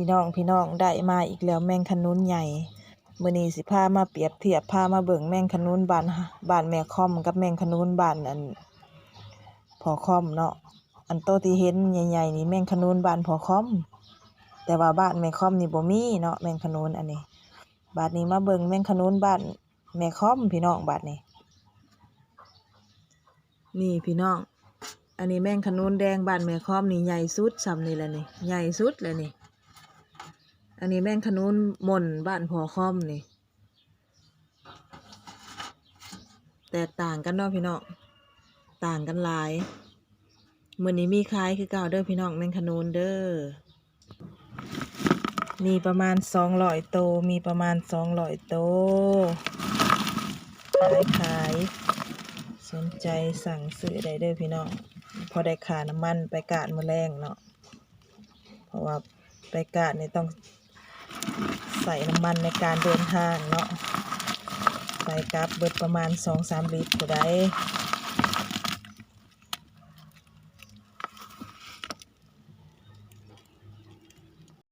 ພີ່ນ້ອງ ພີ່ນ້ອງ ໄດ້ມາອີກແລ້ວ ແມງຂະໜູນໃຫຍ່. ມື້ນີ້ຊິພາມາປຽບທຽບ ພາມາເບິ່ງແມງຂະໜູນບ້ານ ບ້ານແມ່ຄອມກັບແມງຂະໜູນບ້ານອັນພໍ່ຄອມເນາະ. ອັນໂຕທີ່ເຫັນໃຫຍ່ໆນີ້ແມງຂະໜູນບ້ານພໍ່ຄອມ ແຕ່ວ່າບ້ານແມ່ຄອມນີ້ບໍ່ມີເນາະ ແມງຂະໜູນອັນນີ້. ບາດນີ້ມາເບິ່ງແມງຂະໜູນບ້ານແມ່ຄອມ ພີ່ນ້ອງ ບາດນີ້. ນີ້ພີ່ນ້ອງ ອັນນີ້ແມງຂະໜູນແດງບ້ານແມ່ຄອມນີ້ໃຫຍ່ສຸດ ຊ່ຳນີ້ແຫຼະນີ້ ໃຫຍ່ສຸດແຫຼະນີ້. ອັນນີ້ແມງຂະໜູນໝົ່ນບ້ານພໍ່ຄອມນີ້ ແຕກຕ່າງກັນເນາະພີ່ນ້ອງ ຕ່າງກັນຫຼາຍ. ມື້ນີ້ມີຂາຍຄືເກົ່າເດີພີ່ນ້ອງ ແມງຂະໜູນເດີ. ມີປະມານສອງຮ້ອຍໂຕ ມີປະມານສອງຮ້ອຍໂຕ ຂາຍ ຂາຍ. ສົນໃຈສັ່ງຊື້ໄດ້ເດີພີ່ນ້ອງ ພໍໄດ້ຄ່ານ້ຳມັນໄປກາດມື້ແລງເນາະ ເພາະວ່າໄປກາດນີ້ຕ້ອງໃຊ້ນ້ຳມັນໃນການເດີນທາງເນາະ ໄປກັບເບິດປະມານສອງສາມລິດຜູ້ໃດ.